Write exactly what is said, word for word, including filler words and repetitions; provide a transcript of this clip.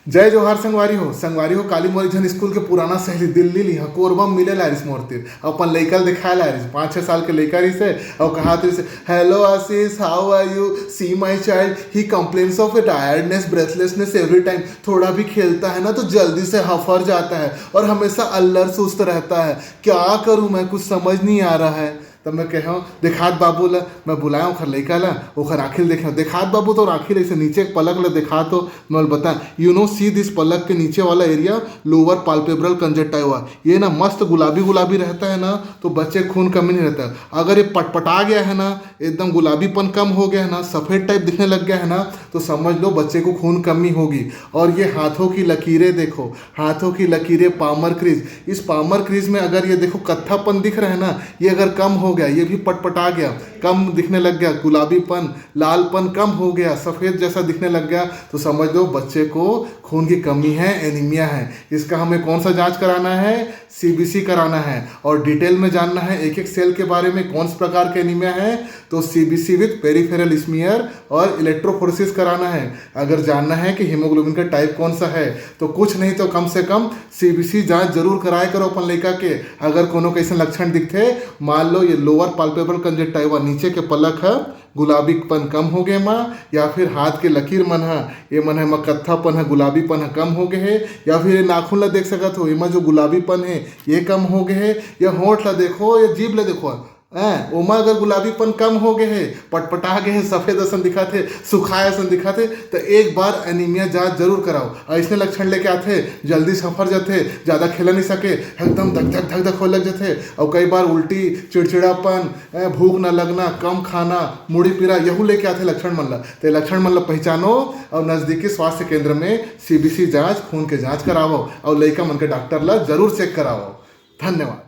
जय जोहार संगवारी हो। संगवारी हो, काली मोर एक झन स्कूल के पुराना सहेली दिल्ली ले हा कोरबा म मिले ला रिहिस मोर तीर। अपन लइका ल देखाए ला रिहिस, पाँच छह साल के लइका रिहिस हे, अउ कहात रिहिस, "Hello Ashish, how are you? See my child, he complains of a tiredness, breathlessness every time। थोड़ा भी खेलता है ना तो जल्दी से हफर जाता है और हमेशा अल्लर सुस्त रहता है। क्या करूँ मैं, कुछ समझ नहीं आ रहा है।" तब मैं कहे हूँ, "देखात बाबू ला।" मैं बुलाया ओखर लइका ला, ओखर आँखी ल देखे, "देखात बाबू तोर आँखी ल, अइसे नीचे के पलक ला देखात हो।" मैं बोले, "बता, you know, see this, पलक के नीचे वाला एरिया, lower palpebral conjunctiva, ये ना मस्त गुलाबी गुलाबी रहता है ना, तो बच्चे खून कमी नहीं रहता। अगर ये पटपटा गया है ना, एकदम गुलाबीपन कम हो गया है ना, सफ़ेद टाइप दिखने लग गया है ना, तो समझ लो बच्चे को खून कमी होगी।" और ये हाथों की लकीरें देखो, हाथों की लकीरें, पामर क्रीज, इस पामर क्रीज में अगर ये देखो कत्थापन दिख रहा है ना, ये अगर कम हो गया, ये भी पटपटा गया, कम दिखने लग गया, गुलाबीपन, लालपन कम हो गया, सफ़ेद जैसा दिखने लग गया, तो समझ लो बच्चे को खून की कमी है, एनीमिया है। इसका हमें कौन सा जांच कराना है? सीबीसी कराना है। और डिटेल में जानना है एक एक सेल के बारे में, कौन से प्रकार के एनीमिया है, तो सीबीसी विद पेरिफेरल स्मीयर और इलेक्ट्रोफोरेसिस कराना है। अगर जानना है कि हीमोग्लोबिन का टाइप कौन सा है, तो कुछ नहीं तो कम से कम सीबीसी जांच जरूर कराए करो अपन लइका के। अगर कोनो कैसे लक्षण दिखथे, मान लो ये लोअर पाल्पेबल कंजक्टाइवा, नीचे के पलक है, गुलाबीपन कम हो गए मा, या फिर हाथ के लकीर मन ह, ये मन ह मा कत्थापन ह, गुलाबीपन ह कम हो गए हे, या फिर ये नाखून ला देख सकत हो, एमा जो गुलाबीपन हे ये कम हो गए हे, या होंठ ला देखो या जीभ ला देखो, हैं, ओमा अगर गुलाबीपन कम हो गए हे, पटपटा गए हे, सफेद असन दिखत हे, सुखाए असन दिखत हे, तो एक बार एनीमिया जांच जरूर कराओ। ऐसने लक्षण लेके आथे, जल्दी सफर जाथे, ज्यादा खेला नहीं सके, एकदम धक धक धक धक होए लग जाथे, और कई बार उल्टी, चिड़चिड़ापन, ए, भूख न लगना, कम खाना, मुड़ी पीरा, यहू लेके आथे लक्षण मन ला। ते लक्षण मन ला पहचानो और नजदीकी स्वास्थ्य केंद्र में सीबीसी जांच, खून के जांच करावो और लइका मन के डॉक्टर ला जरूर चेक करावो। धन्यवाद।